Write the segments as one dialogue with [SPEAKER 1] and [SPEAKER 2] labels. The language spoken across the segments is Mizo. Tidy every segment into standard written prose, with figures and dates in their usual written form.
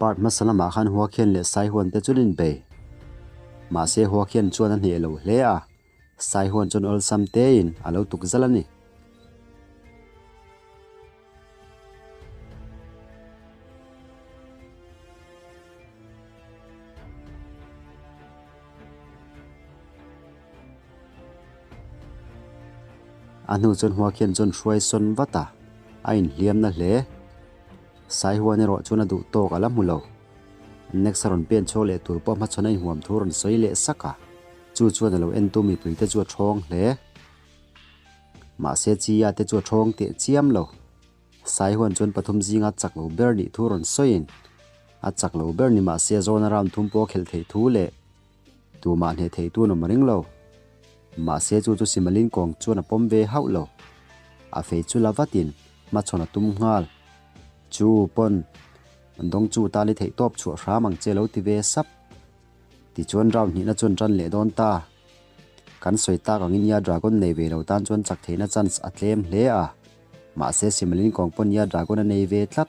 [SPEAKER 1] Part hmasa lamah khan Huakhian leh Saihuan te chuan inbei. Mahse Huakhian chuan a hneh lo hle a, Saihuan chuan awlsam tein a lo tuk zal a ni. A hnu chuan Huakhian chuan hruai sawn vat a, a inhliam na hle. Saihuan erawh chuan a duh tawk a la hmu lo. Next a rawn pen chhuak leh tur pawh hmachhawn a inhuam thu rawn sawi leh sak a, chu chuan a lo entu mipuite chu a thawng hle. Mahse Chia te chu a thawng teh chiam lo. Saihuan chuan pathum zinga chak lo ber nih thu rawn sawiin, a chak lo ber ni mahse zawna round thum pawh a khelh theih thu leh Tumah hneh thei tun awm a ring lo. Mahse chu chu Simalin kawng chuan a pawm ve hauh lo. A fei chu la vatin hmachhawn a tum nghal. Chu pawn dawng chu tan i theih tawp chhuah hram ang che lo ti ve sap. Tichuan round hnihna chuan tan leh dawn ta. Kan sawi tak angin Ya Dragon nei ve lo tan chuan chak theihna chance a tlem hle a. Mahse Simalin kawng pawn Ya Dragon a nei ve tlat.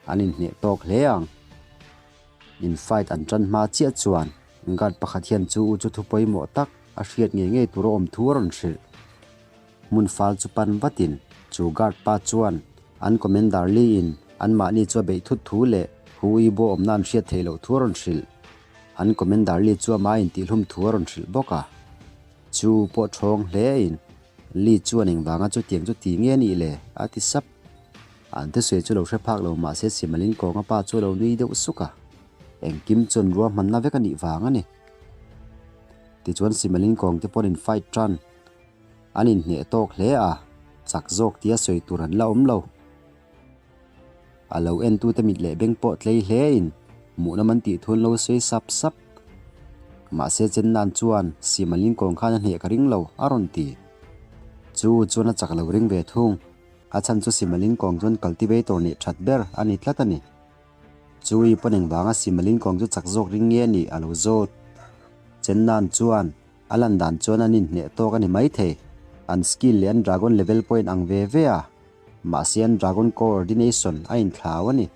[SPEAKER 1] An inhneh tawk hle ang. In fight an tan hma chiah chuan guard pakhat hian chu u chu thu pawimawh tak a hriat ngei ngei tur a awm thu a rawn hrilh. Hmun fal chu pan vatin chu guard pa chuan an commander Lee in anmahni chu a beih thut thu leh Hu Yi Bo awmna an hriat theih loh thu a rawn hrilh. An commander Lee chu amah intihlum thu a rawn hrilh bawk a. Chu pawh thawng hle in Lee chuan engvanga chutiang chu ti nge nih le? a ti sap. An thusawi chu lo hre phak lo mahse Simalin kawnga pa chu a lo nui deuh suk a, engkim chuan ruahmanna vek a nih vang a ni. Tichuan Simalin kawng te paw'n in fight tan an inhneh tawk hle a, chak zawk tia sawi tur an la awm lo. A lo entute mit leh beng pawh tlei hle in hmuhnawm an tih thu an lo sawi sap sap. Mahse Chennan chuan Simalin kawng khan a hneh ka ring lo a rawn ti. Chu chuan a chak lo ring ve thung. A chhan chu Simalin kawng chuan cultivator nih that ber a ni tlat a ni. Chui pawn engvanga Simalin kawng chu chak zawk ring nge nih a lo zawt. Chennan chuan a lan dan chuan an inhneh tawk a ni maithei. An skill leh an dragon level pawh in ang ve ve a. Mahse an dragon coordination a inthlau a ni.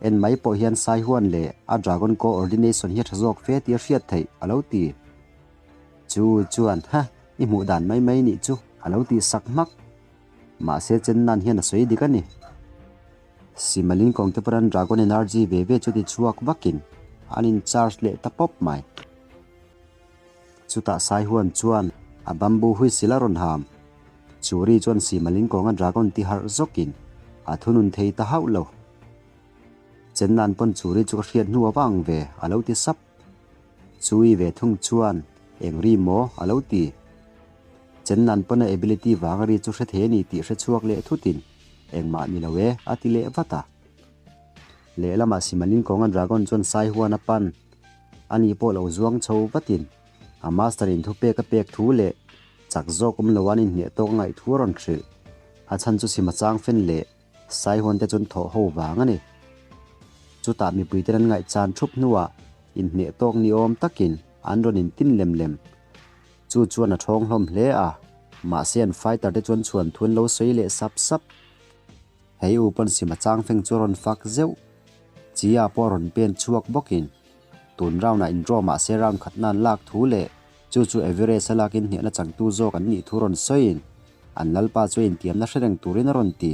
[SPEAKER 1] En mai pawh hian Saihuan leh a dragon coordination hi a tha zawk fe tih a hriat theih a lo ti. Chu chuan, Ha, i hmuh dan mai mai nih chu a lo tih sak hmak. Mahse Chennan hian a sawi dik a ni. Simalin Kawngtepuran dragon energy ve ve chu ti chhuak vakin an in charge leh ta pawp mai. Chutah Saihuan chuan a bamboo whistle a rawn ham. Churi chuan Simalin kawnga dragon ti harh zawkin a thunun thei ta hauh lo. Chennan pawn Churi chu ka hriat hnu avang ve a lo ti sap. Chui ve thung chuan eng ri maw a lo ti. Chennan pawn a ability vanga ri chu hre thei a ni tih hre chhuak leh thutin engmah ni lo e a ti leh vat a. Lehlamah Simalin kawnga dragon chuan Saihuan a pan. Ani pawh lo zuang chho vatin a master in thupek a pek thu leh chak zawk awm lo an inhneh tawk a ngaih thu a rawn hrilh. A chhan chu sima chang fen leh Saihawn te chuan thawh ho vang a ni. Chutah mipui ten an ngaihchan thup hnuah inhneh tawk ni awm takin an rawn intin lem lem. Chu chuan a thawng hlawm hle a, mahse an fighter te chuan chhuan thu an lo sawi leh sap sap. Hei u pawn sima chang feng chu a rawn fak zeuh. Chia pawh a rawn pen chhuak bawkin tun round ah in draw mahse round khatna an lak thu leh chu chu Everest a lakin hnehna changtu zawk an nih thu rawn sawiin an lalpa chu a intiamna hre reng turin a rawn ti.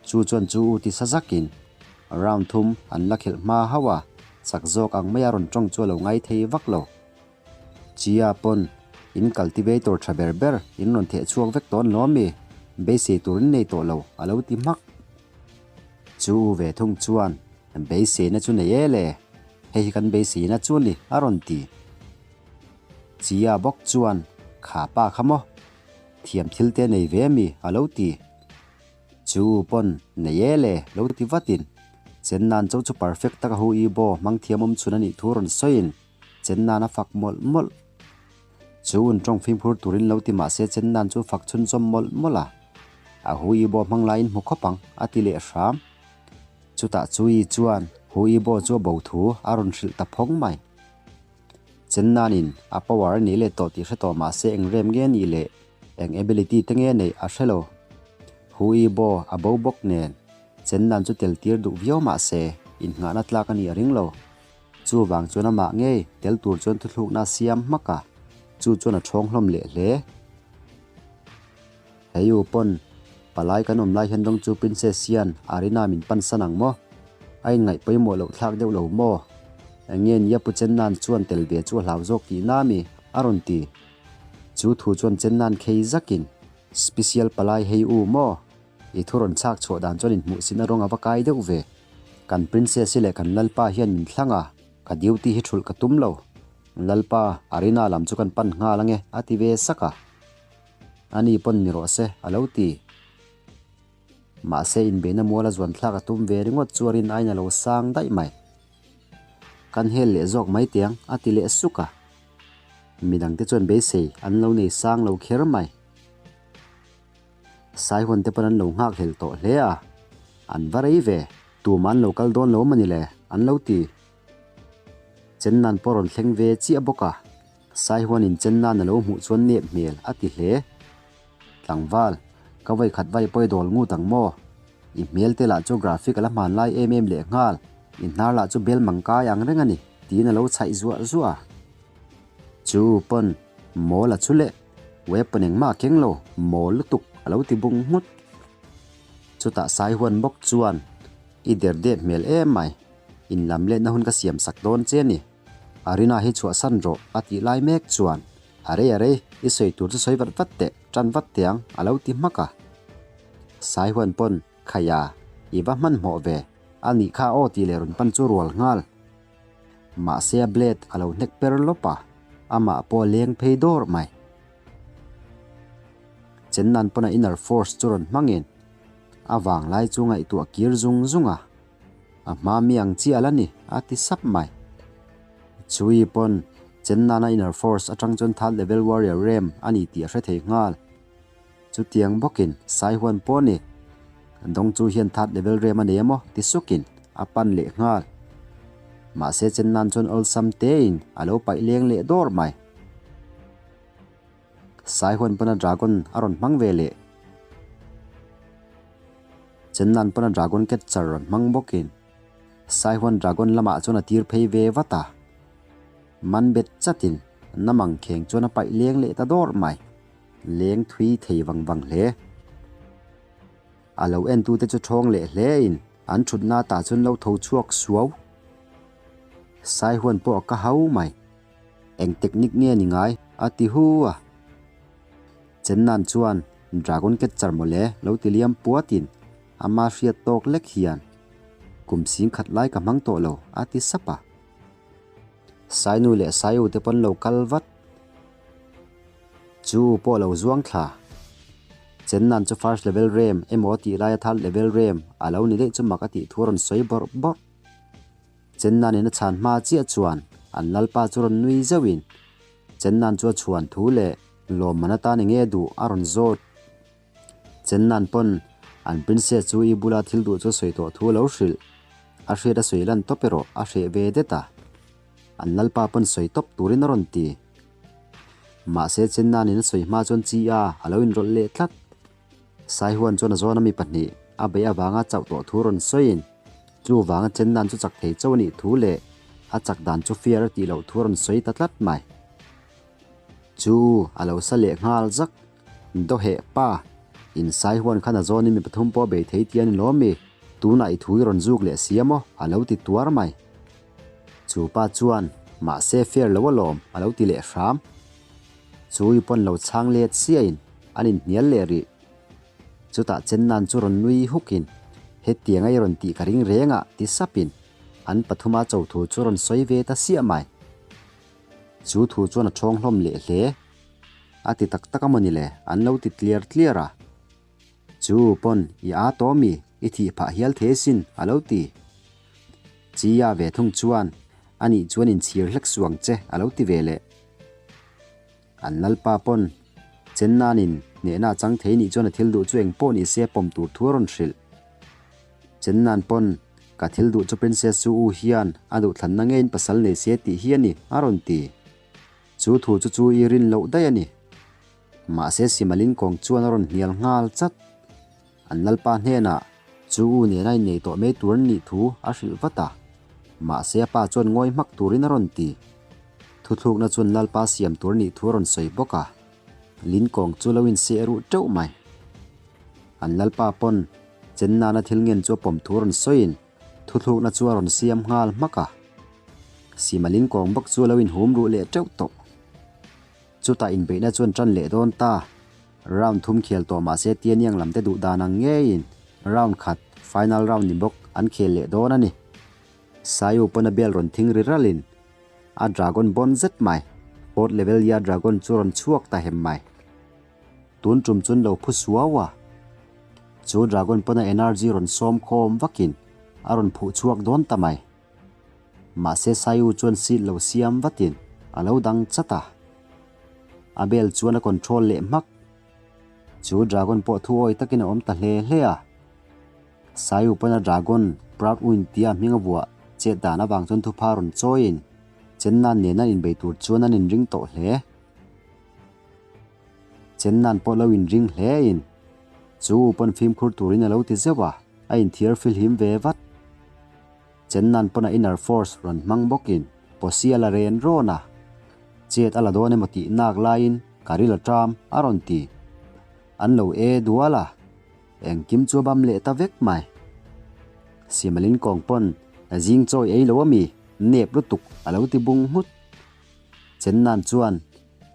[SPEAKER 1] Chu chuan chu u ti sa zakin round thum an la khelh hma hauh a, chak zawk ang maia rawn tawng chu a lo ngai thei vak lo. Chia pawn in cultivator tha ber ber in rawn theh chhuak vek tawh an lo ami? Beisei tur in nei tawh lo a lo ti hmak. Chu u ve thung chuan beiseina chu nei e le, hei hi kan beiseina chu a ni a rawn ti. Chia bawk chuan kha pa kha maw? Thiam thil te nei ve ami a lo ti. Chu u pawn nei e le lo ti vatin Chennan cho chu perfect taka hu i bo hmang thiam awm chhun a nih thu rawn sawiin Chen nan a fak mawlh mawlh. Chu un tawng fimkhur turin lo ti mah se Chen nan chu fak chhunzawm mawlh mawlh a. A Hu Yi Bo hmang laiin hmu khawp ang, a ti leh hram. Chutah Chu Yi chuan Hu Yi Bo chu a bo thu a rawn hrilh ta phawng mai. Chen nanin a power a nih leh tawh tih hre tawh mah se eng rem nge nih leh eng ability te nge neih a hre lo. Hu Yi Bo a bo bawk nen Chen nan chu tel tir duh viau mah se. innghahna tlak a nih a ring lo. Chuvang chuan amah ngei tel tur chuan thuthlukna a siam hmak a, chu chuan a ṭhawng hlawm leh hle. Hei u pawn, palai kan awm lai hian dawng chu Princess hian Arina min pan san ang maw? A inngaih pawimawh loh thlak deuh lo maw? Eng nge nia Pu Chenna'n chuan tel ve chu a hlau zawk tihna mi? a rawn ti. Chu thu chuan Chenna'n khei zakin, Special palai hei u maw? I thu rawn chhak chhuah dan chuan inhmuhsina rawng a va kai deuh ve. Kan Princess hi leh kan Lalpa hian min thlang a, ka duty hi thulh ka tum lo. Lalpa, Arina lam chu kan pan nghal ange, a ti ve sak a. Ani pawn ni rawh se, a lo ti. Mahse inbeihna muala zuan thlak a tum ve ringawt chu a rin aiin a lo sang daih mai. Kan hel leh zawk mai tiang, a ti leh suk a. Midangte chuan beisei an lo nei sang lo kher mai. Saihuan te pawn an lo nghak hlel tawh hle a, an va rei ve, tumah an lo kal dawn lo mawni le, an lo ti. Chennan pawh rawn thleng ve chiah bawk a, Saihuanin Chennan a lo hmuh chuan nep hmel a ti hle. Tlangval, ka vawi khat vai pawi dawl ngut ang maw? I hmel te lah chu graphic a la hman lai em em leh nghal, i hnar lah chu bel mang kai ang reng a ni, tiin a lo chhaih zuah zuah a. Chu pawn mawl a chu leh. Weapon engmah a keng lo, mawl lutuk a lo ti bung nghut. Chutah Saihuan bawk chuan, I der dep hmel em mai, in lam letna hun ka siam sak dawn che a ni. Arina hi chhuahsan rawh a tih lai mek chuan, A rei a rei, i sawi tur chu sawi vat vat teh, tan vat teh ang a lo ti hmak a. Saihuan pawn, Khaia, i va hmanhmawh ve, a nih kha aw tih leh rawn pan chu rual nghal. Mahse a blade a lo hnek per lawp a, amah pawh a leng phei dawr mai. Chennan pawn a inner force chu rawn hmangin a vanglai chu ngaihtuah kir zung zung a, a hma mi ang chiah la ni a ti sap mai. Chui pawn Chennana inner force atang chuan third level warrior rem a ni tih a hre thei nghal. Chutiang bawkin Saihuan pawh ni Dawng chu hian third level rem a nei emaw ti sukin a pan leh nghal. Mahse Chennan chuan awlsam tein a lo paih leng leh dawr mai. Saihuan pawn a dragon a rawn hmang ve leh. Chennan pawn a dragon catcher rawn hmang bawkin Saihuan dragon lamah chuan a tir phei ve vat a. Man bet chatin namang kheng chuan a paih leng leh ta dawr mai. Leng thui thei vang vang hle. A lo entute chu thawng leh hlein an thutna tah chuan lo tho chhuak suau. Saihuan pawh a ka hau mai. Eng technique nge ni ngai? a ti hu a. Chennan chuan Dragon Catcher mawle lo ti liam puatin ama hriat tawk lek hian kum sing khat lai ka hmang tawh lo a ti sap a. Sainu leh Saiu te pawn lo kal vat. Chu pawh lo zuang thla. Chennan chu first level rem emaw tih laia third level rem a lo ni daih chu mak a tih thu a rawn sawi bawrh bawrh. Chennan in a chhan hma chiah chuan an lalpa chu rawn nui zeuhin Chennan chu a chhuan thu leh lawmman atan enge duh a rawn zawt. Chennan pawn an princess chu i bula thil duh chu sawi tawh thu a lo hrilh. A hriat a sawi lan tawp erawh a hreh ve det a. An lalpa pawn sawi tawp turin a rawn ti. Mahse Chennanin a sawi hma chuan chi a a lo inrawlh leh tlat. Saihuan chuan a zawn a mi pahnih a beih avanga chauh tawh thu rawn sawiin chuvanga Chennan chu chak thei chauh a nih thu leh a chak dan chu fiar a tih loh thu a rawn sawi ta tlat mai. Chu a lo sa leh nghal zak. Dawheh pa, in Saihuan khan a zawnin mi pathum pawh a bei thei tih a ni lawm mi? Tunah i thu i rawn zuk leh si a maw? a lo ti tuar mai. Chu pa chuan, Mahse fair lo alawm, a lo ti leh hram. Chu i pawn lo chhang let siahin an inhnial leh rih. Chutah Chennan chu rawn nui hukin, Hetianga i rawn tih ka ring reng a, ti sapin an pathuma cho thu chu rawn sawi ve ta siah mai. Chu thu chuan a ṭhawng hlawm leh hle. A ti tak tak a mawni le, an lo ti tliar tliar a. Chu pawn i aa tawh mi, i thih phah hial thei sin, a lo ti. Chia ve thung chuan, Anih chuan inchhir hlek suang che, a lo ti ve leh. An lalpa pawn, Chennanin hnehna a chang thei nih chuan a thil duh chu eng pawh ni se pawm tur thu a rawn hrilh. Chennan pawn, Ka thil duh chu Princess Su U hian a duhthlanna ngeiin pasal nei se tih hi a ni, a rawn ti. Chu thu chu chu i rin loh daih a ni. Mahse Simalin kawng chuan a rawn hnial nghal chat. An lalpa hnenah. Chu u nena innei tawh mai tur an nih thu a hrilh vat a. Mahse a pa chuan ngawi hmak turin a rawn ti. Thuthlukna chuan Lalpa siam tur a nih thu a rawn sawi bawk a. Lin kawng chu lo inseh ruh teuh mai. An Lalpa pawn chen nana thil ngen chu a pawm thu a rawn sawiin thuthlukna chu a rawn siam nghal hmak a. Sima Lin kawng bawk chu a lo inhum ruh leh teuh tawh. Chutah inbeihna chuan tan leh dawn ta. Round thum khel tawh mah se Tianiang lam te duh dan ang ngeiin round khat, final round ni bawk, an khel leh dawn a ni. Saiu pawn a bel rawn thing ri ralin a dragon bawn zet mai, fourth level ya dragon chu rawn chhuak ta hem mai. Tun tum chuan lo phu suau a, chu dragon pawn a energy rawn sawm khawm vakin a rawn phuh chhuak dawn ta mai. Mahse Saiu chuan seat lo siam vatin a lo dang chat a. A bel chuan a control leh hmak. Chu dragon pawh thu awi takin a awm ta hle hle a. Saiu pawn a dragon Proud Wind tia hming a vuah chet dan avang chuan thupha rawn chawiin Chennan nena inbei tur chuan an inring tawh hle. Chennan pawh lo inring hlein chu u pawn fimkhur turin a lo ti zeuh a, a inthiar filhim ve vat. Chennan pawn a inner force rawn hmang bawkin Posi a la ren rawn a, chet a la dawn emaw tih nak laiin ka ril a ṭam a rawn ti. An lo e dual a, engkim chu a bam leh ta vek mai. Simalin kawng pawn zing chawi ei lo ami nep lutuk a lo ti bung nghut. Chennan chuan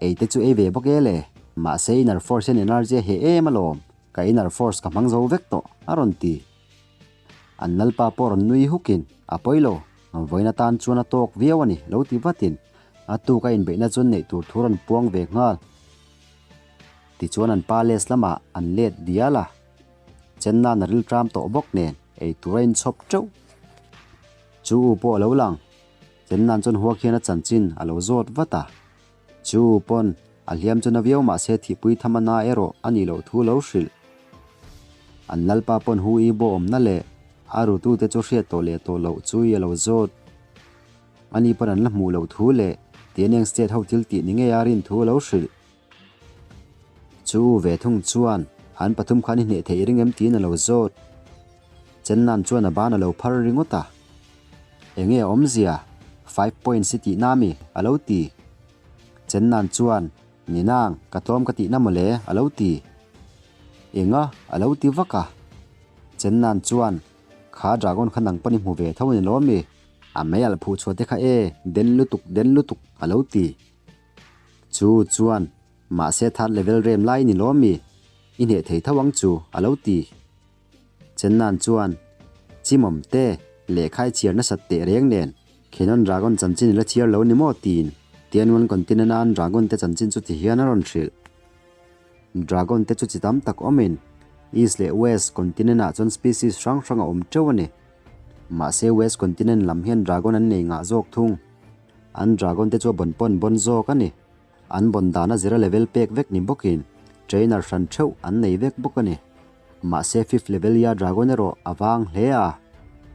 [SPEAKER 1] ei te chu ei ve bawk e le, mahse inner force hian energy a heh em alawm, ka inner force ka hmang zo vek tawh a rawn ti. An lalpa pawh rawn nui hukin, A pawi lo, vawiin atan chuan a tawk viau a ni, lo ti vatin a tuk a inbeihna chuan neih tur thu rawn puang ve nghal. Tichuan an palace lamah an let dial a, Chennan a rilṭam tawh bawk nen ei tur a inchhawp ṭeuh. Chu u pawh a lo lang, Chennan chuan huak hian a chanchin a lo zawt vat a. Chu pawn a hliam chu na viau mahse thihpui tham a na erawh a nih loh thu lo hrilh. An lalpa pawn hu i bo awmna leh a rutute chu hriat tawh leh tawh loh chu i a lo zawt. Ani pawn an la hmuh loh thu leh Tianeng State ho thil tih ni ngei a rin thu a lo hrilh. Chu u ve thung chuan an pathum khan i hneh theih ring em tiin a lo zawt. Chennan chuan a ban a lo phar ringawt a. Enge a awmzia? Five points i tihna mi? A lo ti. Chennan chuan, Ni nang, ka tlawm ka tihna mawle, a lo ti. Enga? A lo ti vak a. Chennan chuan, Kha dragon kha nang pawn i hmu ve tho a ni lo mi? A mei alh phuh chhuah te kha e, den lutuk, den lutuk, a lo ti. Chu chuan, Mahse third level rem lai i ni lo mi? I hneh thei tho ang chu, a lo ti. Chennan chuan, Chimawm te, lehkha i chhiar nasat teh reng nen, Khenon Dragon chanchin i la chhiar lo ni maw? tiin Tianwan Continent-a an Dragon te chanchin chu ti hian a rawn hrilh. Dragon te chu chi tam tak awmin, East leh West Continent-ah chuan species hrang hrang a awm teuh a ni. Mahse West Continent lam hian Dragon an nei ngah zawk thung. An Dragon te chu a bon pawn bon zawk a ni. An bon dana zira level pek vek ni bawkin, trainer hran theuh an nei vek bawk a ni. Mahse fifth level ya dragon erawh a vang hle a,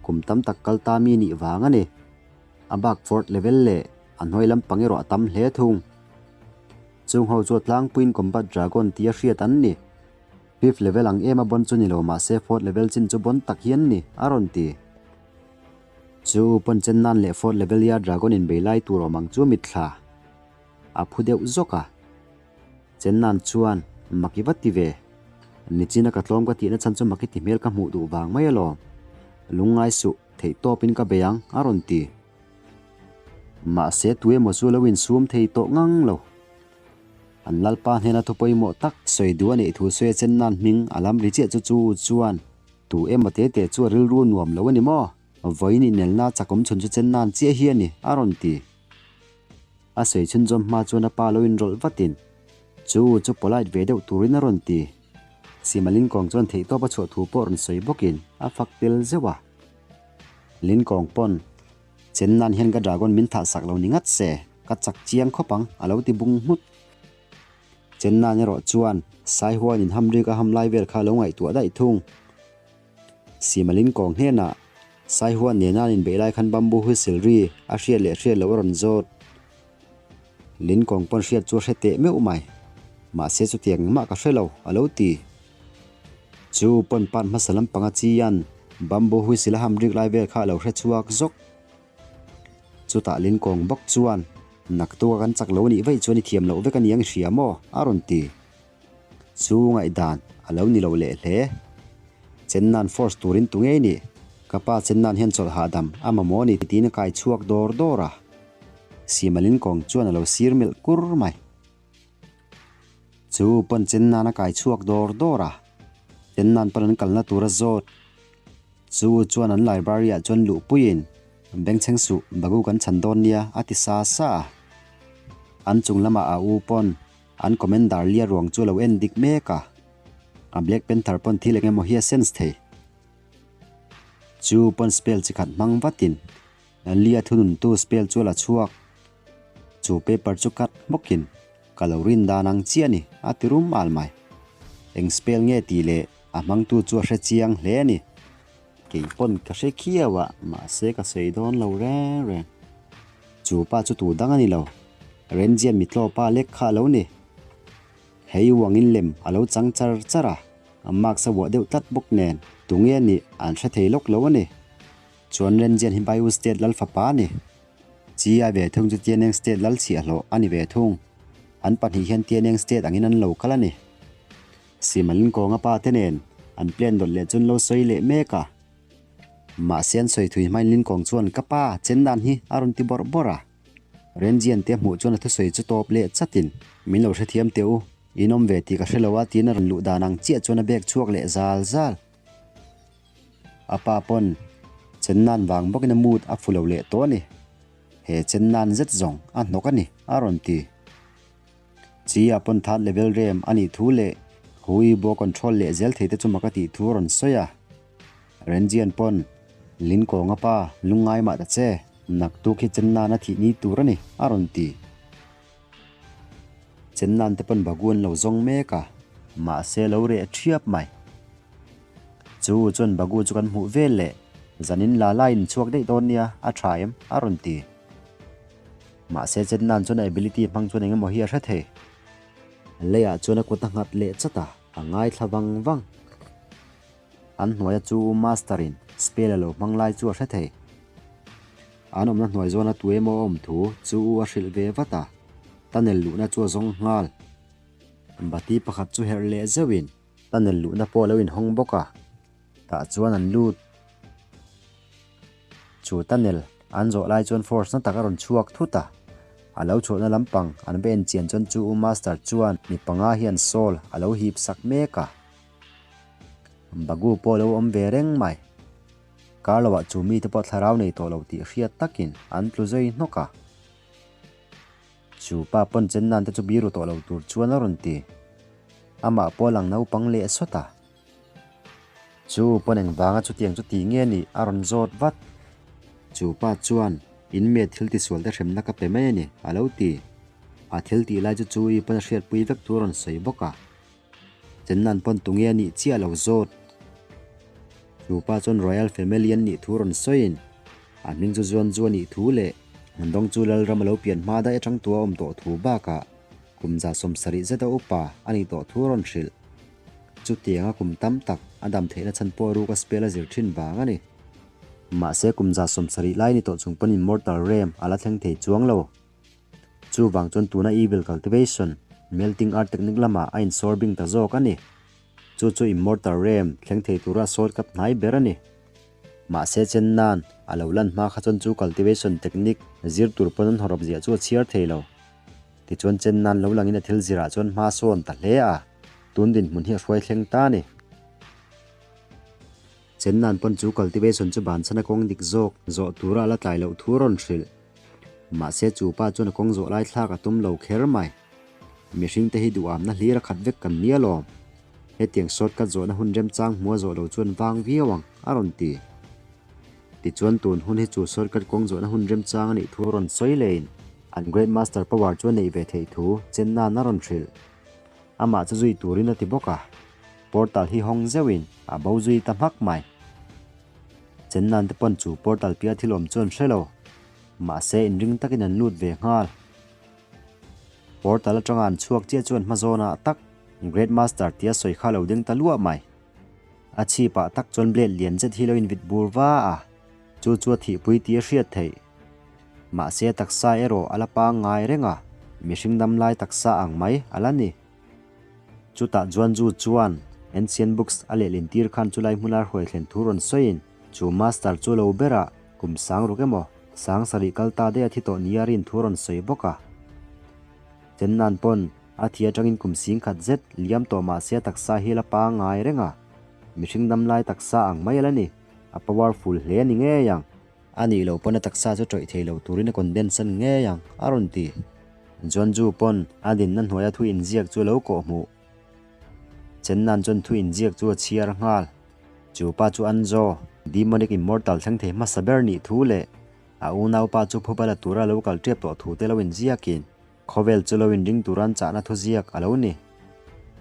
[SPEAKER 1] kum tam tak kal ta mi nih vang a ni. A bak fourth level leh a hnuai lampang erawh a tam hle thung. Chung ho chu a tlangpuiin combat dragon tia hriat an ni. Fifth level ang em a bon chu ni lo mahse fourth level chin chu bon tak hi an ni, a rawn ti. Chu pawn chen nan leh fourth level ya dragon inbei lai tur awm ang chu mitthla a phu deuh zawk a. Chennan chuan, Mak i va ti ve. Nichina ka tlawm ka tihna chhan chu mak i ti hmel ka hmuh duh vang mai alawm. Lungngai suh, theih tawpin ka bei ang, a rawn ti. Mahse tu emaw chu lo insum thei tawh ngang lo. An lalpa hnena thu pawimawh tak sawi duh a neih thu sawi a Chennan hming a lam ri chiah chu chu chuan tu emaw te te chu a rilru nuam lo a ni maw? Vawiin inelna chakawm chhun chu Chennan chiah hi a ni, a rawn ti. A sawi chhunzawm hma chuan a pa lo inrawlh vatin, Chu chu polite ve deuh turin a rawn ti. Sima Linkawng chuan theihtawp a chhuah thu pawh rawn sawi bawkin a fak tel zeuh a. Linkawng pawn, Chen nan hian ka dragon min thah sak lo ni ngat se, ka chak chiang khawp ang, a lo ti bung nghut. Chen nan erawh chuan Saihuan in hamrik a ham lai vel kha a lo ngaihtuah daih thung. Sima Linkawng hnenah Saihuan nena an inbeih lai khan bamboo whistle ri a hriat leh hriat loh a rawn zawt. Linkawng pawn hriat chu a hre teh meuh mai. Mahse chutiang engmah ka hre lo, a lo ti. Chu pawn part hmasa lampanga Chian bamboo whistle a ham rik lai vel kha a lo hre chhuak zawk. Chutah Linkawng bawk chuan, Naktuk a kan chak lo nih vaih chuan i thiam loh vek a niang i hria maw? a rawn ti. Chu ngaihdan a lo ni lo leh hle. Chennan force turin tu ngei nih? Ka pa Chennan hian chawlh hahdam a mamawh a ni tiin a kai chhuak dawr dawr a. Sima Linkawng chuan a lo sir melh kur mai. Chu pawn Chennan a kai chhuak dawr dawr a. Chennan pawn an kalna tur a zawt. Chu chuan an library ah chuan luhpuiin, Bengchheng suh, Bagu kan chhan dawn nia, a ti sa sa a. An chung lamah a u pawn an commander lia ruang chu a lo en dik mek a. A Black Panther pawn thil eng emaw hi a sense thei. Chu pawn spell chi khat hmang vatin Lia thununtu spell chu a la chhuak. Chu paper chu cut hmawkin ka lo rin dan ang chiah a ni, a ti rum al mai. Eng spell nge tih leh a hmangtu chu a hre chiang hle a ni. Kei pawn ka hre khiau a, mahse ka sawi dawn lo reng reng. Chu pa chu tu dang a ni lo, Renjian mitlaw pa lek kha a lo ni. Hei uangin lem a lo chang char char a, a mask a vuah deuh tlat bawk nen tunge a nih an hre thei lawk lo a ni. Chuan Renjian hi Baiwu State lal fapa a ni. Chi-a ve thung chu Tianeng State lal chhiahhlawh a ni ve thung. An pahnih hian Tianeng State angin an lo kal a ni. Simalin kawnga pa te nen an plan dawt leh chu an lo sawi leh mek a. Mahse an sawi thui hmain Linkawng chuan ka pa chen dan hi a rawn ti bawrh bawrh a. Renjian te hmuh chuan a thusawi chu tawp leh chatin min lo hrethiam teh u, in awm ve tih ka hre lo a tiin a rawn luh dan ang chiah chuan a bag chhuak leh zal zal. A pa pawn chen nan vang bawkin a mood a fu lo leh tawh a ni. He chen nan zet zawng a hnawk a ni, a rawn ti. Chi-a pawn third level rem a nih thu leh Hui bo control leh zel thei te chu mak a tih thu a rawn sawi a. Renjian pawn, Lin kawnga pa, lungngai mah ta che, naktuk hi chen nan a thih ni tur a ni, a rawn ti. Chen nan te pawn Bagu an lo zawng mek a, mahse lo reh thiap mai. Chu chuan Bagu chu kan hmuh vel leh zanin la la in chhuak daih dawn nia, a tha em? a rawn ti. Mahse Chetnan chuan a ability hmang chuan engemaw hi a hre thei. Leiah chuan a kut a nghat leh chat a, a ngaithla vang vang. An hnuaia chu Master in spell a lo hmang lai chu a hre thei. An awmna hnuai zawna tu emaw a awm thu chu u a hrilh ve vat a, tunnel luhna chu a zawng nghal. Bati pakhat chu herh leh zeuhin tunnel luhna pawh a lo inhawng bawk a, tah chuan an lut. Chu tunnel an zawh lai chuan force na tak a rawn chhuak thut a, a lo chhuahna lampang an va enchian chuan chu u master chuan mi panga hian soul a lo hip sak mek a. Bagu pawh a lo awm ve reng mai. Kar loah chu mite pawh thlarau nei tawh lo tih hriat takin an tlu zui hnawk a. Chu pa pawn chen nan te chu biru tawh lo tur chuan a rawn ti. Amah pawh a lang naupang leh sawt a. Chu pawn engvanga chutiang chu ti nge nih a rawn zawt vat. Chu pa chuan, In me thil tisual te hremna ka pe mai a ni, a lo ti. A thil tih lai chu chu i pawn a hriatpui vek thu a rawn sawi bawk a. Chennan pawn tunge a nih chiah lo zawt. Chu pa chuan Royal Family an nih thu rawn sawiin, a hming chu Zuan Zu a nih thu leh Dawng chu Lalram a lo pian hma daih atang tua awm tawh thu bakah kum 70 zeta upa a nih tawh thu a rawn hrilh. Chutianga kum tam tak a dam theihna chhan pawh ruk a spell a zir thin vang a ni. Mahse kum 70 lai ni tawh chung pawn Immortal Realm a la thleng thei chuang lo. Chuvang chuan tuna Evil Cultivation, Melting Art Technique lamah a insawr bing ta zawk a ni. Chu chu Immortal Realm thleng thei tura shortcut hnai ber a ni. Mahse chen nan a lo lan hma kha chuan chu Cultivation Technique zir tur pawn an hawrawp ziah chu a chhiar thei lo. Tichuan chen nan lo langin a thil zirah chuan hma sawn ta hle a. Tun dinhmun hi a hruai thleng ta a ni. Chen nan pawn chu cultivation chu banchhana kawng dik zawk zawh tura a la tlai loh thu a rawn hrilh. Mahse chu pa chuan a kawng zawh lai thlak a tum lo kher mai. Mihring te hi duhamna hlir a khat vek kan nia lawm. Hetiang shortcut zawhna hun remchang hmua zawh lo chuan vang viau ang, a rawn ti. Tichuan tun hun hi chu shortcut kawng zawhna hun remchang a nih thu a rawn sawi lehin an Great Master power chu a neih ve theih thu chen nan a rawn hrilh. Amah chu zui turin a ti bawk a, portal hi hawng zeuhin a bo zui ta hmak mai. Chennan te pawn chu portal piah thil awm chu an hre lo, mahse inring takin an lut ve nghal. Portal atanga an chhuak chiah chuan hma zawnah tak Great Master tia sawi kha lo ding ta luah mai. A chhipah tak chuan blade lian zet hi lo invit bur va a, chu chu a thihpui tih a hriat theih. Mahse a taksa erawh a la pangngai reng a, mihring damlai taksa ang mai a la ni. Chutah Juanju chuan Ancient Books a lehlin tir khan chulai hmuna hruai thlen thu rawn sawiin chu Master chu lo berah kum sang ruk emaw sang sarih kal ta daih a thi tawh nia rin thu rawn sawi bawk a. Chennan pawn a thi atangin kum sing khat zet liam tawh mahse a taksa hi a la pangngai reng a, mihring damlai taksa ang mai a la ni, a powerful hle a ni ngei ang. A nih loh pawn a taksa chu tawih thei lo turin a condense an ngei ang, a rawn ti. Juanju pawn a dinna hnuaia thu inziak chu a lo kawh hmuh. Chennan chuan thu inziak chu a chhiar nghal. Chu pa chu Anzo, Demonic Immortal thleng thei hmasa ber nih thu leh a unaupa chu phuba la tura lo kal tep tawh thu te lo inziakin khawvel chu lo inring tura an chahna thuziak a lo ni.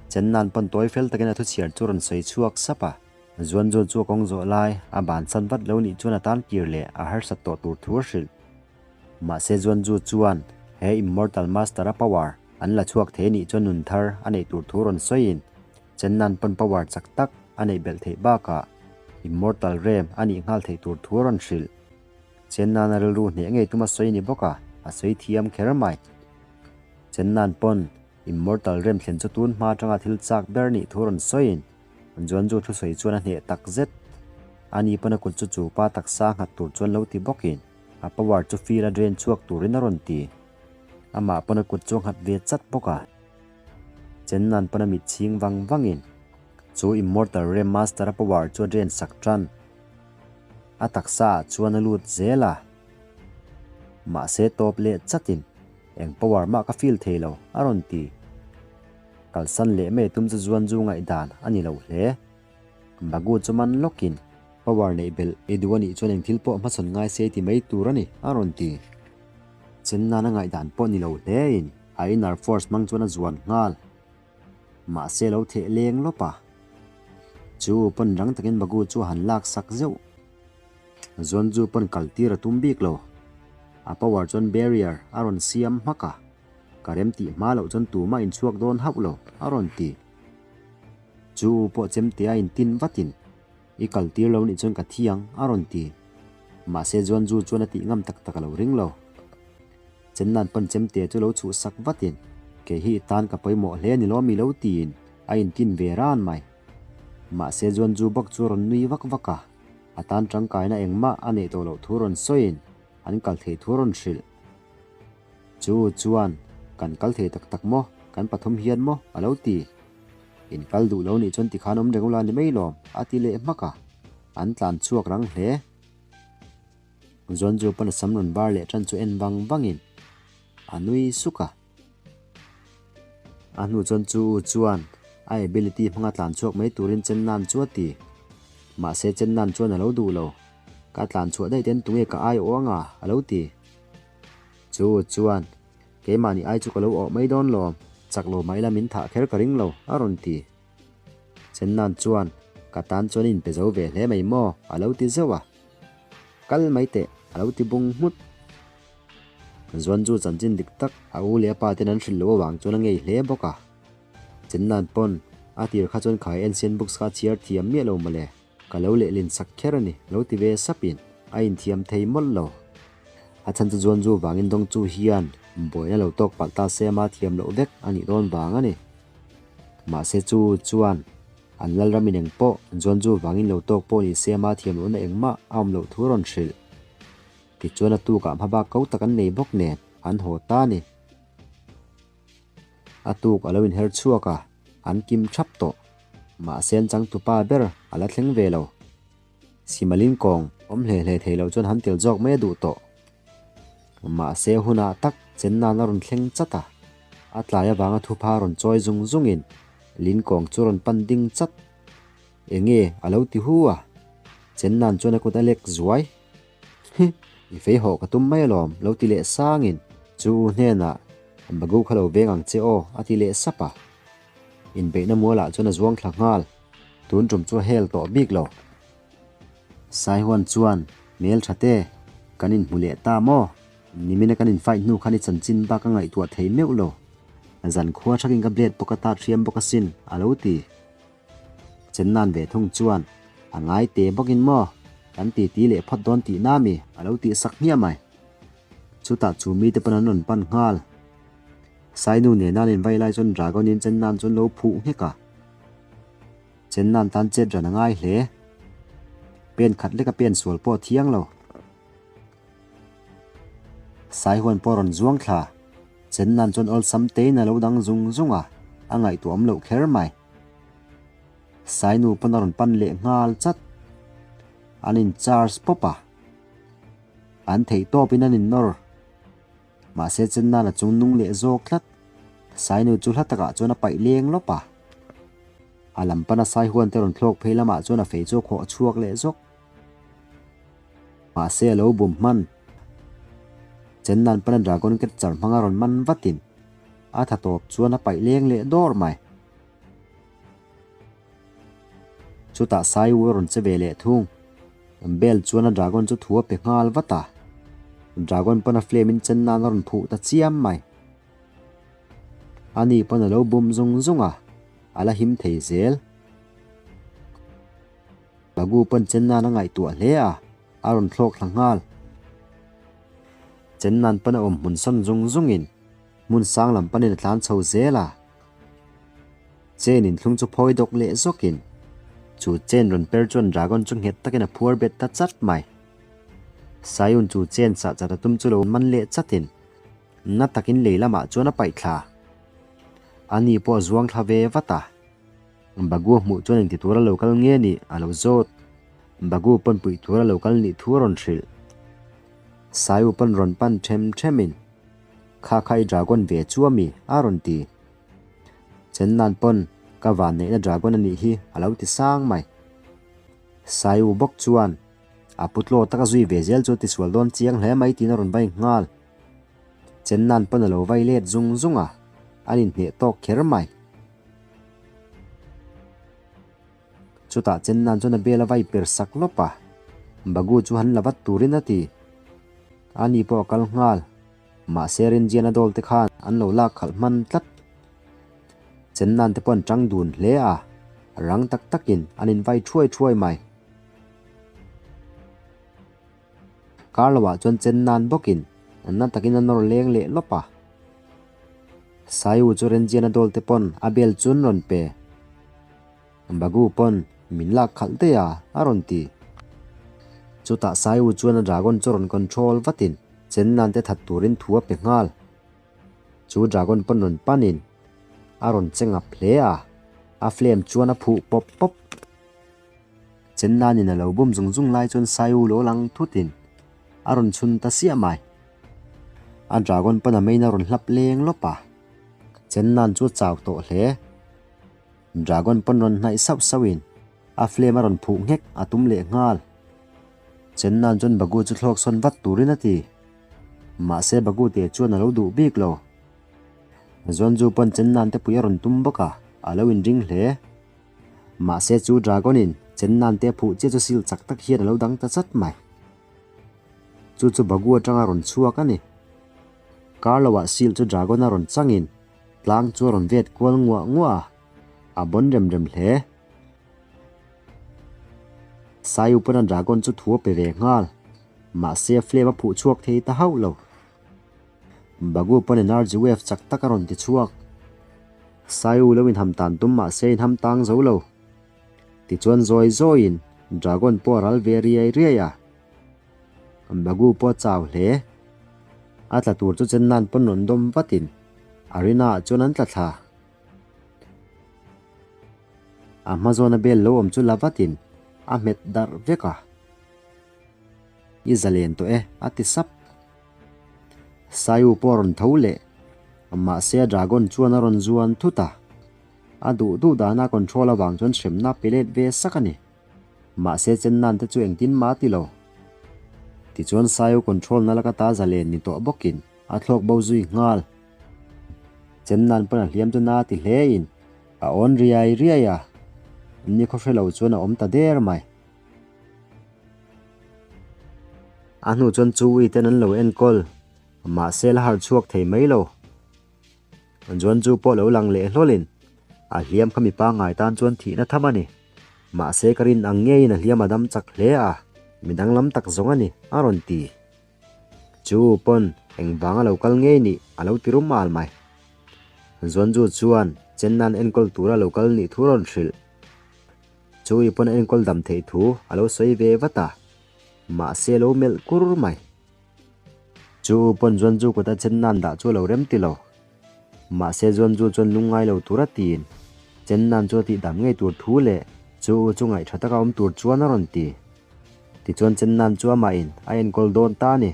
[SPEAKER 1] Chennan pawn tawi fel takin a thuchhiar chu rawn sawi chhuak sap a. Zuanzul chu a kawng zawh lai a bansan vat lo nih chuan a tan kir leh a harsat tawh tur thu a hrilh. Mahse Zuanzu chuan he Immortal Master a power an la chhuak thei nih chuan nun thar a neih tur thu rawn sawiin Chennan pawn power chak tak a neih belh theih bakah Immortal Realm a nih nghal theih tur thu a rawn hrilh. Chennan a rilru hneh ngei tum a sawi ni bawk a, a sawi thiam kher mai. Chennan pawn Immortal Realm thlen chu tun hma atanga thil chak ber nih thu rawn sawiin Juanju thusawi chuan a hneh tak zet. Ani pawn a kut chu chu pa taksa nghat tur chuan lo ti bawkin a power chu feel a drain chhuak turin a rawn ti. Amah pawn a kut chu a nghat ve chat bawk a. Chennan pawn a mit chhing vang vangin chu Immortal Realm Master a power chu a drain sak tan. A taksa ah chuan a lut zel a. Mahse tawp leh chatin eng power mah ka feel thei lo a rawn ti. Kalsan leh mai tum chu zuan zu ngaihdan a ni lo hle. Bagu chu man lawkin power neih belh i duh a nih chuan eng thil pawh hmasawn ngai se ti mai tur a ni a rawn ti. Chen nana ngaihdan pawh ni lo hlein a inner force hmang chuan a zuan nghal. Mahse lo theh leng lawp a. Chu pawn rang takin Bagu chu a han lak sak zeuh. Zuan zu pawn kal tir a tum bik lo. A power chuan barrier a rawn siam hmak a. Ka rem tih hma loh chuan tumah inchhuak dawn hauh lo, a rawn ti. Chu u pawh chemtea intin vatin, I kal tir lo nih chuan ka thi ang, a rawn ti. Mahse Juanju chuan a tih ngam tak tak a lo ring lo. Chennan pawn chemtea chu lo chhuh sak vatin, Kei hi i tan ka pawimawh hle a ni lawm i lo tiin a intin ve ran mai. Mahse Juanju bawk chu a rawn nui vak vak a, a tan tangkaina engmah a neih tawh loh thu rawn sawiin an kal theih thu a rawn hrilh. Chu chuan, Kan kal thei tak tak maw? Kan pathum hian maw? a lo ti. In kal duh lo nih chuan tikhan awm reng ula ni mai lawm, a ti leh hmak a. An tlan chhuak rang hle. Zuanzu pawn a sam rawn bar leh tan chu en vang vangin a nui suk a. A hnu chuan chu u chuan a ability hmanga tlan chhuak mai turin Chennan chu a ti. Mahse Chennan chuan a lo duh lo. Ka tlan chhuah daih ten tunge ka ai awh anga? a lo ti. Chu chuan, Keimahni ai chu ka lo awh mai dawn lawm, chak lo mah ila min thah kher ka ring lo, a rawn ti. Chennan chuan, Ka tan chuan in pe zo ve hle mai maw? a lo ti zeuh a. Kal mai teh, a lo ti bung nghut. Zuanju chanchin dik tak a u leh a pa ten an hrilh loh avang chuan a ngei hle bawk a. Chennan pawn, a tir kha chuan khai Ancient Books kha a chhiar thiam miah lo mawle. Ka lo lehlin sak kher a ni, lo ti ve sapin a inthiam thei mawlh lo. A chhan chu Juanju vangin Dongchu hian buaina lo tawk palh ta se ama thiam loh vek a nih dawn vang a ni. Mahse chu chuan an lalram in eng pawh Juanju vangin lo tawk pawh ni se ama thiam lohna engmah a awm loh thu a rawn hrilh. Tichuan a tukah hmabak ko tak an nei bawk nen an haw ta a ni. A tuk a lo inher chhuak a, an kim thap tawh. Mahse an changtupa ber a la thleng ve lo. Simalin kawng awm hle hle thei lo chuan han tel zawk mai a duh tawh. Mahse hunah tak chen nan a rawn thleng chat a, a tlai avanga thupha rawn chawi zung zungin Lin kawng chu rawn pan ding chat. Enge a lo ti hu a, chen nan chuan a kut a lek zuai. Hi, i fei hawh ka tum mai alawm, lo ti leh sangin chu u hnenah Bagu kha lo veng ang che aw, a ti leh sap a. Inbeihna mualah chuan a zuang thla nghal, tun tum chu a hel tawh bik lo. Saihuan chuan, Hmel tha te, kan inhmu leh ta maw? Nimina kan infight hnu khan i chanchin bak a ngaihtuah thei meuh lo. Zan khua thakin ka blade pawh ka tat hriam bawk asin, a lo ti. Chennan ve thung chuan, A ngai te bawkin maw? Kan titi leh phawt dawn tihna mi? A lo tih sak hmiah mai. Chutah chu mite pawn an rawn pan nghal. Sainu nena an invai lai chuan Dragon-in Chennan chu an lo phuh nghek a. Chennan tan chet ran a ngai hle. Pen khat leka pen sual pawh a thiang lo. Saihuan pawh a rawn zuang thla. Chennan chuan awlsam tein a lo dang zung zung a, a ngaihtuah awm loh kher mai. Sainu pawn a rawn pan leh nghal chat. An in charge pawp a. An theih tawpin an in nawr. Mahse Chennan a chung nung leh zawk tlat. Sainu chu hla takah chuan a paih leng lawp a. A lam pana Saihuan te rawn thlawk phei lamah chuan a fei chu a khawh chhuak leh zawk. Mahse a lo bum hman. Chennan pana Dragon Catcher hmanga rawn man vatin a tha tawp chuan a paih leng leh dawr mai. Chutah Saiwu a rawn che ve leh thung. Bell chuan a dragon chu thu a pe nghal vat a. Dragon pawn a flame in chen nan a rawn phuh ta chiam mai. Ani pawn a lo bum zung zung a, a la him thei zel. Bagu pawn chen nan a ngaihtuah hle a, a rawn thlawk thla nghal. Chen nan pawn a awm hmun sawn zung zungin hmun sang lam panin a tlan chho zel a. Chain inthlung chu phawi dawk leh zawkin chu chain rawn per chuan dragon chu nghet takin a phuar bet ta chat mai. Sayun chu chain sah chat a tum chu lo man leh chatin na takin lei lamah chuan a paih thla. Ani pawh a zuang thla ve vat a. Bagu hmuh chuan engti tura lo kal nge nih a lo zawt. Bagu pawn puih tura lo kal nih thu a rawn hrilh. Sayu pawn rawn pan them themin Kha kha i dragon ve chu ami? a rawn ti. Chennan pawn ka van neihna dragon a nih hi a lo ti sang mai. Saiu bawk chuan a putlaw taka zui ve zel chu a tisual dawn chiang hle mai tiin a rawn vai nghal. Chennan pawn a lo vai let zung zung a, an inhneh tawk kher mai. Chutah Chennan chuan a bel a vai per sak lawp a, Bagu chu han la vat turin a ti. Ani pawh a kal nghal. Mahse Rinjian a dawl te khan an lo lak khalh hman tlat. Chennan te pawh an tang dun hle a, rang tak takin an invai thuai thuai mai. Kar loah chuan Chennan bawkin na takin a nawr leng leh lawp a. Saiu chu Rinjian a dawl te pawn a bel chun rawn pe. Bagu pawn min lak khalh daih a, a rawn ti. Chutah Saiu chuan a dragon chu rawn control vatin Chennan te that turin thu a pe nghal. Chu dragon pawn rawn panin a rawn che ngap hle a, a flame chuan a phuh pawp pawp. Chennanin a lo bum zung zung lai chuan Saiu lo lang thutin a rawn chhun ta siah mai. A dragon pawn a main a rawn hlap leng lawp a, Chennan chu a chau tawh hle. Dragon pawn rawn hnaih sauh sauhin a flame a rawn phuh nghek a tum leh nghal. Chennan chuan Bagu chu thlawk sawn vat turin a ti. Mahse Bagu te chuan a lo duh bik lo. Zuanzu pawn Chennan te pui a rawn tum bawk a, a lo inring hle. Mahse chu Dragon in Chennan te a phuh chiah chu sil chak tak hian a lo dang ta chat mai. Chu chu Bagu atanga rawn chhuak a ni. Kar loah sil chu Dragon a rawn changin Tlang chu a rawn vet kual nguah nguah a, a bawn rem rem hle. Saiu pawn a dragon chu thu a pe ve nghal, mahse a flame a phuh chhuak thei ta hauh lo. Bagu pawn energy wave chak tak a rawn ti chhuak. Saiu lo inham tan tum mahse a inham tang zo lo. Tichuan zawi zawiin dragon pawh a ral ve riai riai a. Bagu pawh a chau hle. A tla tur chu Chennan pawn rawn dawm vatin arena ah chuan an tla thla. A hma zawna bel lo awm chu la vatin a hmet darh vek a. I zalen tawh e, a ti sap. Saiu pawh a rawn tho leh. Mahse a dragon chuan a rawn zuan thut a. A duh duh dana control avang chuan hremna pe let ve sak a ni. Mahse Chennan te chu engtin mah a ti lo. Tichuan Saio control na laka ta zalen ni tawh bawkin a thlawk bo zui nghal. Chennan pawn a hliam chu na ti hle in a awn riai riai a, ni khaw hre lo chuan a awm ta der mai. A hnu chuan chu ui ten an lo enkawl, mahse la harh chhuak thei mai lo. Juan chu pawh lo lang leh hlawlin a hliam kha mi pangngai tan chuan thihna tham a ni. Mahse ka rin ang ngeiin a hliam a dam chak hle a, mi danglam tak zawng a ni, a rawn ti. Chu pawn engvang a lo kal ngei nih a lo ti rum al mai. Zuanju chuan Chennan enkawl tura lo kal nih thu rawn hrilh. Chu i pawn a enkawl dam theih thu a lo sawi ve vat a, mahse a lo melh kur mai. Chu pawn Zuanju kut a Chennan dah chu a lo rem ti lo. Mahse Zuanju chuan lungngai lo tura tiin Chennan chu a tih dam ngei tur thu leh chu u chu ngaih tha taka awm tur chuan a rawn ti. Tichuan Chennan chu amahin a enkawl dawn ta a ni.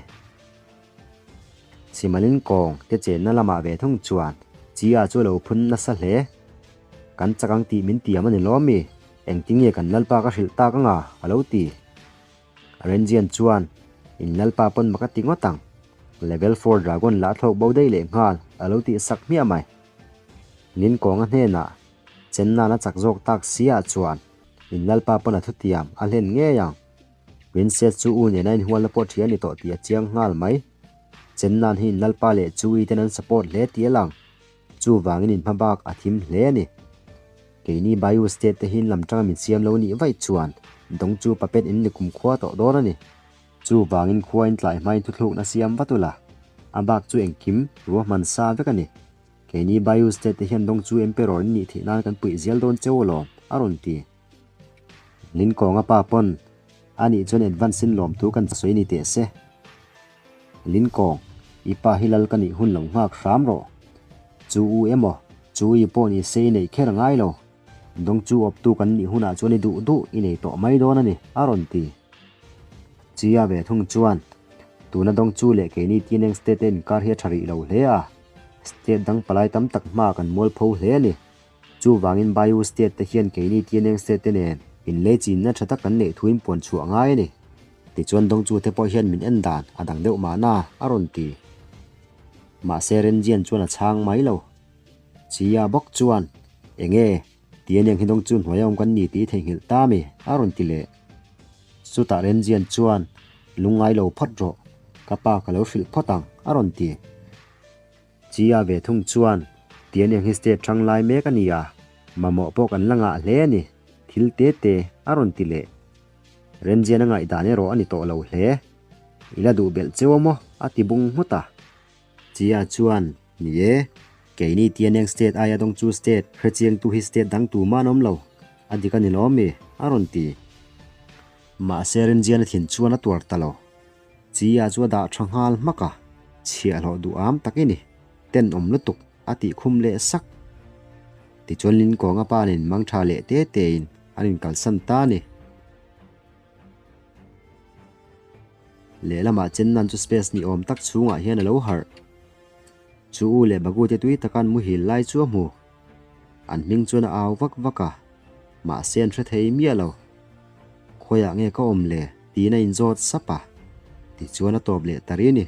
[SPEAKER 1] Simalin kawng te chenna lamah ve thung chuan Chia chu a lo phun nasa hle. Kan chak ang tih min tiam a ni lawm mi? Engtin nge kan Lalpa ka hrilh tak anga? a lo ti. Renjian chuan, In Lalpa pawn mak a ti ngawt ang. Level four dragon lah thlawk bo daih leh nghal a lo tih sak hmiah mai. Lin kawnga hnenah Chennan a chak zawk tak si ah chuan In Lalpa pawn a thutiam a hlen ngei ang. Princess chu u nena inhualna pawh ṭhi a ni tawh tih a chiang nghal mai. Chennan hi in Lalpa leh Chui ten an support hle tih a lang. Chuvangin in hmabak a thim hle a ni. Keini Bayou State te hi in lam tanga min siam lo nih vaih chuan dawng chu puppet in ni kumkhua tawh dawn a ni. Chuvangin khua in tlai hmain thuthlukna siam vat ula, a bak chu engkim ruahman sa vek a ni. Keini Bayou State te hian dawng chu Emperor in nih theih nan kan puih zel dawn cheu alawm, a rawn ti. Lin kawnga pa pawn a nih chuan advance in lawmthu kan sawi ni teh se. Lin kawng, i pa hi lal ka nih hun lo nghak hram rawh. Chu u emaw, chu i pawh ni se i neih kher ngai lo. Dawng chu awptu kan nih hunah chuan i duh duh i nei tawh mai dawn a ni, a rawn ti. Chia ve thung chuan, tuna dawng chu leh keini Tianeng State-a inkar hi a tha rih lo hle a, State dang palai tam tak hmaah kan mualpho hle a ni. Chuvangin Bayou State te hian keini Tianeng State te nen inlei chinna tha tak kan neih thuin puan chhuah ngai a ni. Tichuan Dongchu te pawh hian min en dan a dang deuh mahna a rawn ti. Mahse Renjian chuan a chhang mai lo. Chia bawk chuan, Enge, Tianeng hi Dongchu hnuaia awm kan ni tih i theihnghilh ta mi? a rawn ti leh. Chutah Renjian chuan, Lungngai lo phawt rawh, ka pa ka lo hrilh phawt ang, a rawn ti. Chia ve thung chuan, Tianeng hi state hrang lai mek a ni a, mamawh pawh kan la ngah hle a ni, thil te te a rawn ti leh. Remzian a ngaihdan erawh a ni tawh lo hle. I la duh belh cheu a maw? a ti bung nghut a. Chia chuan, Ni e, keini Tianeng state aia dawng chu state hrechiangtu hi state dang tumah an awm lo, a dik a ni lawm mi? a rawn ti. Mahse Remzian a thin chuan a tuar ta lo. Chia chu a dah tha nghal hmak a, chhiahhlawh duh am tak i ni, tenawm lutuk a tih khum leh sak. Tichuan Linkawnga pa nen mang tha leh te tein an inkalsan ta a ni. Lehlamah Chennan chu space ni awm tak chhungah hian a lo harh. Chu u leh Bagu te tui taka an muhil lai chu a hmu. An hming chuan a au vak vak a, mahse an hre thei miah lo. Khawiah nge ka awm le? tiin a inzawt sap a, tichuan a tawp leh ta ri a ni.